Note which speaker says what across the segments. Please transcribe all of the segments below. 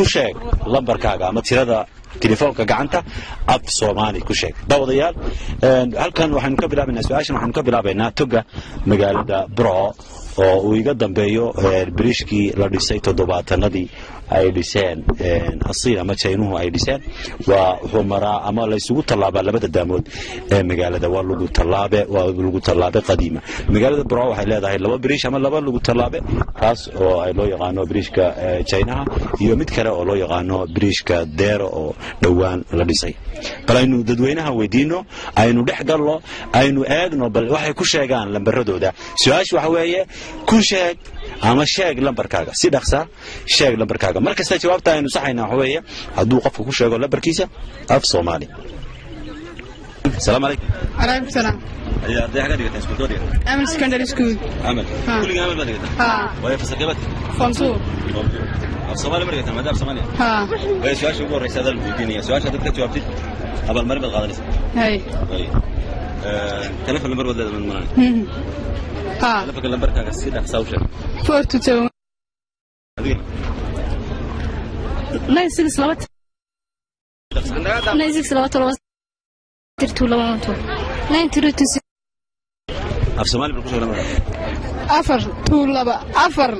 Speaker 1: Ku sheeg lambarkaaga ama tirada telefoonka gacanta af Soomaali ku sheeg. Daawadayaal, halkan waxaynu ka bilaabaynaa su-aashan, waxaynu ka bilaabaynaa toga magaalada Burco oo uu iga dambeeyo biriishkii la dhisay 70-anadii ay dhiseen Asiil ama Jaynuhu ay dhiseen. Waa wuxuu maraa ama laysugu tallaabaa labada daamood ee magaalada. Waa lagu tallaabe, waa lagu tallaabe qadiima. Magaalada Burco waxay leedahay laba biriish ama laba lagu tallaabe, kaas oo ay loo yaqaano biriishka Jaynaha iyo mid kale oo loo yaqaano biriishka Deero oo dhowaan la dhisay. Bal aynu dadweynaha weydiino, aynu dhex galno, aynu eegno bal waxay ku sheegaan lambaradooda. Su-aashu waxa weeye: ku sheeg ama sheeg lambarkaaga si dhaqsa, sheeg lambarkaaga. Mar kasta jawaabta aynu saxayna waxa weeye hadduu qofku ku sheego lambarkiisa af Soomaali. Asalaamu calaykum.
Speaker 2: Calaykum salaam.
Speaker 1: Ayaa arday xagga dhigataa, iskuulka dhigataa?
Speaker 2: Amal Secondary School.
Speaker 1: Amal. Kulliga Amal baad dhigataa?
Speaker 2: Haa.
Speaker 1: Waayo, fasalkee baad?
Speaker 2: Form 2.
Speaker 1: Af Soomaali ma dhigataa maadaama Soomaaliya?
Speaker 2: Haa.
Speaker 1: Waayo, su-aasha ugu horreysa adaa lagu weydiinaya. Su-aasha haddaad ka jawaabtid, abaalmarin baad qaadanaysaa.
Speaker 2: Hay.
Speaker 1: Waayo, telefon lambar baad leedahay malan?
Speaker 2: Haa.
Speaker 1: Telefonka lambarkaaga si dhaqsaa u sheeg.
Speaker 2: 427.
Speaker 1: Adiga.
Speaker 3: 96 2 96 2 7 2 2 2 9 3 2 6.
Speaker 1: Af Soomaali bal ku sheeg lambarkaaga.
Speaker 2: 4 2 2 4.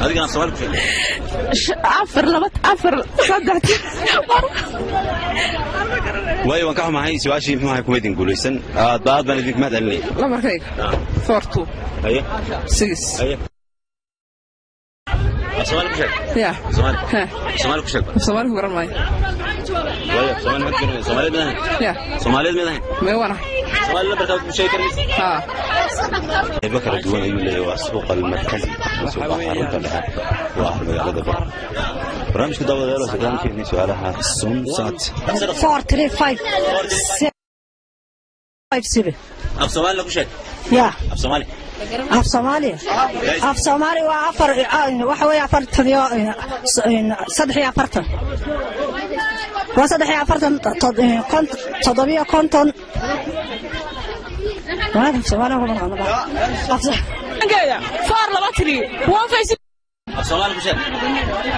Speaker 1: Adigana af Soomaali ku sheeg.
Speaker 3: 4 2 4 3.
Speaker 1: Waayo, waan ka xumahay, su-aashii muxuu ahay kuma idin guulaysan. Aad ba aad baan idinku mahad celinaya.
Speaker 4: Lambarkayga 4 2
Speaker 1: Haye.
Speaker 4: 6.
Speaker 1: Haye, af Soomaali ku sheeg.
Speaker 4: Ya.
Speaker 1: Af Soomaali.
Speaker 4: Ha.
Speaker 1: Af Soomaali ku sheeg.
Speaker 4: Soomaali ku garan maayo.
Speaker 1: Waayo, af Soomaali ma garanayso. Soomaaliyeed mid ahayn?
Speaker 4: Ya.
Speaker 1: Soomaaliyeed mid ahayn?
Speaker 4: Mee wana.
Speaker 1: Soomaali lambarkaa ku sheegi karmaysa?
Speaker 4: Ha.
Speaker 1: Qaybo kala duwan ayuu leeyahay. Waa suuqa almarkazi, suuqa xarunta dhexe waa magaalada Burco. Barnaamijka, daawadayaal, waa barnaamijkeennii su-aalaha Somsat.
Speaker 5: 4 3 5 5 7.
Speaker 1: Af Soomaali ku sheeg.
Speaker 5: Ya.
Speaker 1: Af Soomaali.
Speaker 5: Af Soomaali, af Soomaali waa 4, waxa weeye 43, waa 43, 57. Waa af Soomaali kuma naqaano.
Speaker 3: 4 2 3 1 5.
Speaker 1: Af Soomaali ku sheeg.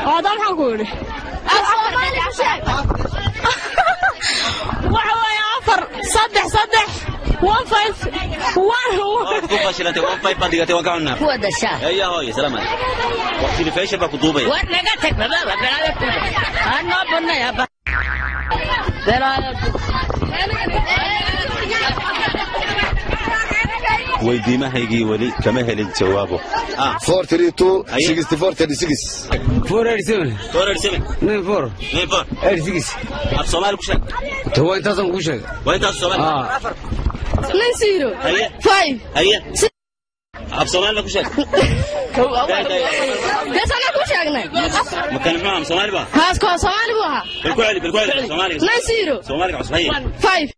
Speaker 3: Oo maxaan ku yidhi? Waxa weeye 4 3 3 1 5 1.
Speaker 1: Waad ku fashilantay, 1 5 baad dhigatay, waan ka xunnaa.
Speaker 6: Kuwa dashaa.
Speaker 1: Eya hooye, salaam calaykum. Waqti telefishin baa ku duubaya.
Speaker 6: War naga tag baba, balaayo ku anoo banaya balaayo.
Speaker 1: Weydiimahaygii weli kama helin jawaabo.
Speaker 7: 4 3 2 64 36.
Speaker 8: 4 8 7.
Speaker 1: 4 8 7.
Speaker 8: 9 4.
Speaker 1: 9 4.
Speaker 8: 8 6.
Speaker 1: Af Soomaali ku sheeg.
Speaker 8: Ta waa intaasaan kuu sheegay.
Speaker 1: Waa intaas Soomaali.
Speaker 3: 9 0.
Speaker 1: Haye.
Speaker 3: 5.
Speaker 1: Haye, af Soomaali ku sheeg.
Speaker 3: Bes anaa ku sheegnay.
Speaker 1: Makan muxuu ahaa? Soomaali ba?
Speaker 3: Haasko Soomaali buu ahaa.
Speaker 1: Bal ku celi, bal ku celi Soomaaliga.
Speaker 3: 9 0.
Speaker 1: Soomaaliga cusub, haye.
Speaker 3: 5.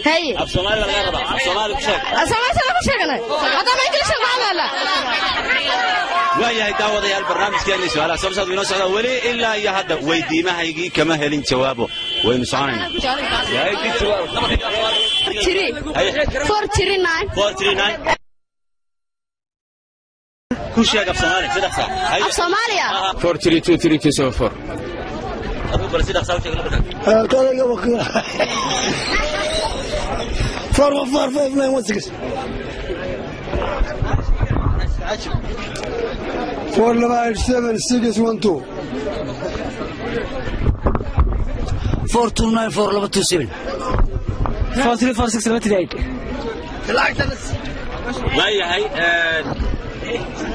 Speaker 3: Haye.
Speaker 1: Af Soomaali baa laga rabaa, af Soomaali ku sheeg.
Speaker 3: Soomaali sana ku sheegnay, haddaba English ku hadlaa.
Speaker 1: Waayahay daawadayaal, barnaamijkeennii su-aalaha Somsad inoo socdaa weli. Ilaa iyo hadda weydiimahaygii kama helin jawaabo. Waynu soconaynaa.
Speaker 3: 3 4 3 9.
Speaker 1: 4 3 9 ku sheeg af Soomaali si dhaqsa. Haye.
Speaker 3: Af Soomaaliya.
Speaker 8: 4 3 2 3 2 7 4.
Speaker 1: Adigu bal si dhaqsa u sheeg lambarkaaga.
Speaker 9: Kodayga wakiil 4 1 4 5 9 1 6 4 2 8 7 6 1 2.
Speaker 6: 4 2 9 4 2 2 7.
Speaker 4: 4 3 4 6 2 3 8.
Speaker 1: Waayahay,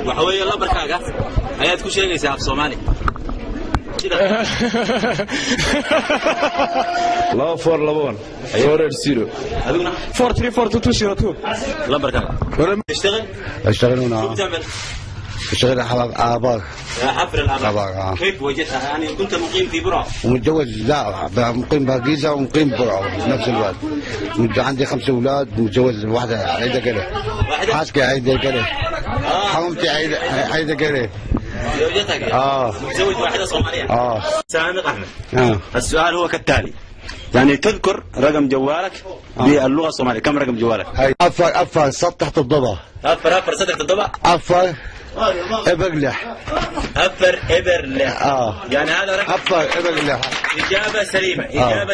Speaker 1: waxa weeye lambarkaaga ayaad ku sheegaysaa af Soomaali.
Speaker 7: 2 4 2 1 4 8 0.
Speaker 1: Adiguna?
Speaker 4: 4 3 4 2 2 0 2.
Speaker 1: lambarkaaga. تشتغل؟
Speaker 7: اشتغل
Speaker 1: شو
Speaker 7: هنا.
Speaker 1: بتعمل؟
Speaker 7: اشتغل آبار.
Speaker 1: حفر الآبار.
Speaker 7: آبار، آه.
Speaker 1: كيف وجدتها؟ يعني كنت مقيم في برع؟
Speaker 7: ومتجوز، لا، مقيم باجيزة ومقيم برعو في نفس الوقت. عندي خمس اولاد، متجوز واحدة عيدة كده.
Speaker 1: واحدة؟
Speaker 7: حاسكي عيدة كده، حرمتي عيدة عيدة كده.
Speaker 1: زوجتك؟
Speaker 7: اه.
Speaker 1: متزوج واحدة صومالية؟
Speaker 7: اه.
Speaker 1: سامق أحمد.
Speaker 7: اه.
Speaker 1: السؤال هو كالتالي، يعني تذكر رقم جوالك باللغة الصومالية، كم رقم جوالك؟
Speaker 7: هاي 4 4 7 7.
Speaker 1: 4 4 7 7.
Speaker 7: 4. Eber lix.
Speaker 1: Afar eber lix.
Speaker 7: Ah.
Speaker 1: Yani hada raqam.
Speaker 7: Afar eber lix.
Speaker 1: Ijaaba saliima. Ijaaba.